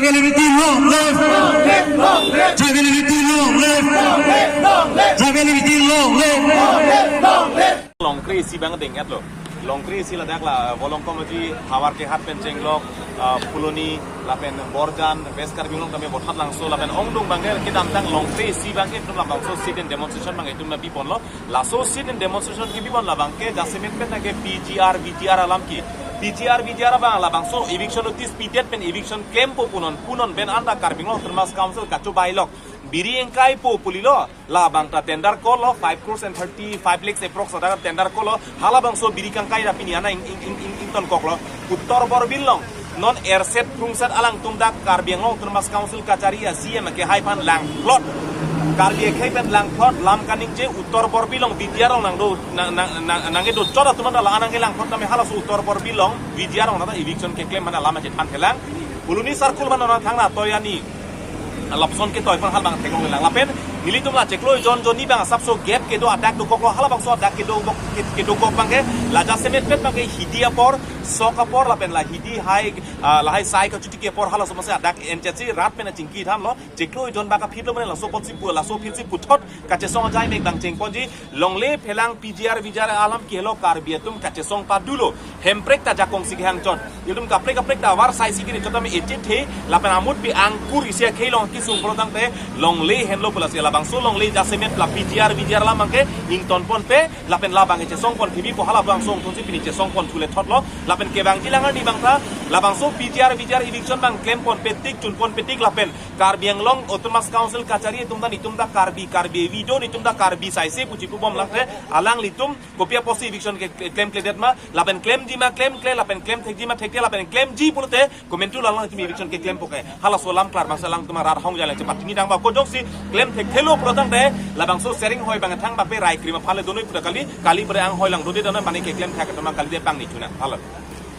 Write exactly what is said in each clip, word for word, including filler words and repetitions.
L B T long live! Tribal L B T long live! Tribal L B T long live! Longkre isi abang deng-etlo. Longkre isi ladak la Volongkom Loji, Howraghat pen chenglok, ah, Phuloni, lapen Borjan, West Karbi Anglong tame Bothatlangso, lapen ongdung abangke kedamtang Longkre isi abangke itum labangso sit-in demonstration abang itum nangpiponlo. Laso sit-in demonstration kepipon labangke jasemet pen nangke P G R, V G R alam ke. P G R, V G R abang labangso eviction notice pidet pen eviction klempo punon, punon pen anta Karbi Anglong Autonomous Council kachobailok. Biri ingkaipo pulilo, labang ta tender call lo, five crores and thirty-five lakhs approx ada tender call lo, halabangso biri kangkai ra pini ana ing, ing, ing, ing, ingtonkoklo. Uttar Borbil along, non erset krungset alangtum dak Karbi Anglong Autonomous Council kachari a C M akhei aphan langplot. Karbi akhei pen langplot, lam kaningje Uttar Borbil along, V G R along nangdo, nang, nang, nang, nangkedo chot atum anta la nangkelangplot tame halaso Uttar Borbil along, V G R along nata eviction keklem mana lam achethan kelang. Phuloni circle mana non thangna toyani lapson ketoi aphan halabang theklonglelang. Lapen nelitum la chiklo jon jonni abang asapso gap kedo adak dokoklo, halabangso adak kedo bok, ke-, kedokok abangke la jasemet pen abangke hidi apor, sok apor lapen la hidi hai, ah, lahai sai kachotiki apor halaso masi adak enchesi rat pen achingki thanlo. Chiklo jon abang kaphitlo mane laso apotsi pu, laso apotsi puthot kachesong ajai mek abang chengponji. Longle phelang P G R V G R alam kehelo Karbi atum kachesong padulo. Hemprek ta jakong si kehang chot. Ilitum kaprek kaprek ta war sai si kiri chot tame echethe. Lapen amut pi angkur isi akhei along kesung pulo tangte longle henlo pu lasi labangso longle jasemet la P G R V G R alam abangke ingtonponpe. Lapen labang kechesongpon pipo halabangso ingtonsi pini chesongpon thule thotlo. Lapen kevangji lang arni abang ta labangso P G R V G R eviction abang klemponpe tik chunponpe tik lapen Karbi Anglong Autonomous Council kachari atum ta nitum ta Karbi, Karbi video nitum ta Karbi saise puchi pubom langte alanglitum kopi apotsi eviction ke, ke, klemkledet ma, lapen klemji ma klemkle, lapen klemthekji ma thekte, lapen klemji pulote komentu alanglitum eviction keklempo ke. Halaso alam klar abangsi alangtum rat hong jalang chepat tingni dang ba ko jongsi klemthekthelo pulo tangte labangso sharing hoi abang thang abangpe rai krim aphan le donoi puta kali, kali pura anghoi lang dode dana mane keklemthek atum kali de pangni thuna. Halo.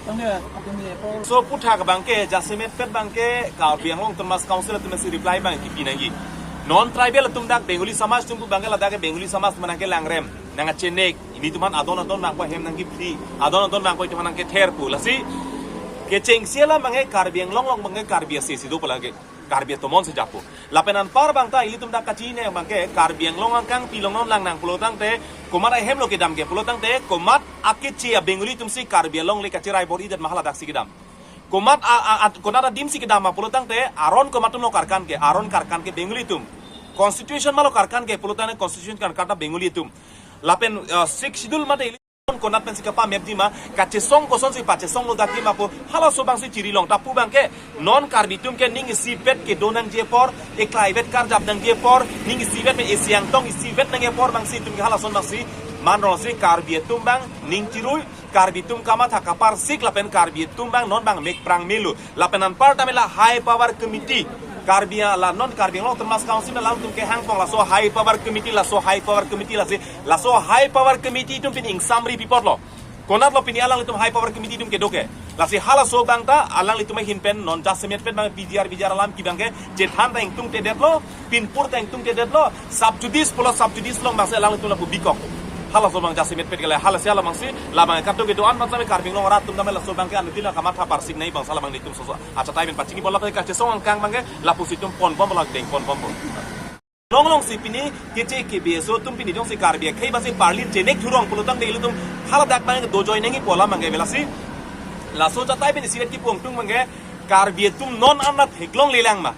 Tangte, atum ni apor. So puthak abangke jasemet pen abangke Karbi Anglong Autonomous Council atum si reply abang kipi nangji. Non tribal atum dak Bengali samaj atum pu abangke ladak ke Bengali samaj atum nangkelangrem, nangkachenek, ilitum aphan adon adon nangpahem nangkiphli, adon adon nangpa itum aphan nangkether pu. Lasi kechengsi alam abangke Karbi Anglong along abangke Karbi ase si do pu lake. Karbi atomon si japo. Lapen anpar abang ta ilitum dak kachini abangke Karbi Anglong angkang pilong non lang nang pulo tangte komat ahemlo kedam ke pulo tangte komat akechi a Bengali atum si Karbi Anglong le kachirai bor-idet ma haladak si kedam. Komat a, a, a, konat adim si kedam ma pulo tangte aron komat atumlo karkan ke, aron karkan ke Bengali atum. Constitution malo karkan ke pulo tangte constitution karkan ta Bengali atum. Lapen, eh, Sixth Schedule mate konat pensi kapamepji ma, kachesong kosonsi pachesonglo dakji ma pu, halaso abangsi chiri long ta pu abangke, non Karbi atum ke ning isivet kedo nangji apor, eklaivet karjap nangji apor, ning isivet me esi angtong isivet nangji apor abangsi itum ke halason abangsi, manrongsi Karbi atum abang, ning chirui, Karbi atum kamatha kaparsik lapen Karbi atum abang non abang mekprang melu. Lapen anpar tame la High Power Committee. Karbi a la non Karbi Anglong Autonomous Council alangtum kehangpon laso High Power Committee, laso High Power Committee lasi. Laso High Power Committee atum pini ingsamri pi apotlo. Konatlo pini alanglitum High Power Committee atum kedo ke. Lasi halaso abang ta alanglitum ahin pen non jasemet pen abang P G R V G R alam ke abangke chethan ta ingtungtedetlo, pinpur ta ingtungtedetlo, sub judice pulo sub judice along abangsi alanglitum lapu bikok. Halaso abang jasemet pen ke la, halasi hala abangsi, labang kato kedo-an abang tame Karbi Anglong arat atum tame laso abangke anuttin kamatha parsik nai abang sala abang nitum soso. Acha time in pachini bola kachesong angkang abangke, lapusi itum ponbomlo dengponbomlo. Longlong si pini keche ke B S O atum pini jongsi Karbi akhei abangsi parlin chenek thurong pulo tangte ilitum haladak abang dojoi nangji pu alam abangke velasi. Laso achatai pini siret kipu ingtung abangke Karbi atum non anat theklonglelang ma.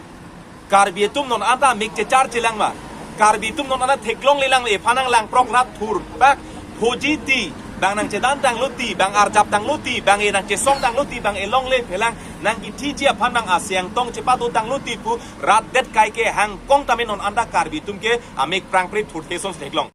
Karbi atum non anta mik chechar chelang ma. Karbi atum non anta theklonglelang le phanang langprok rat thur pak phoji ti, bang nangchedantanglo ti, bang arjaptanglo ti, bang e nangchesongtanglo ti, bang e longle phelang nangkithiji aphan bang esi angtong chepadotanglo ti pu rat det kai kehangkong tame non anta Karbi atum ke amik prangpri thurthe son theklong.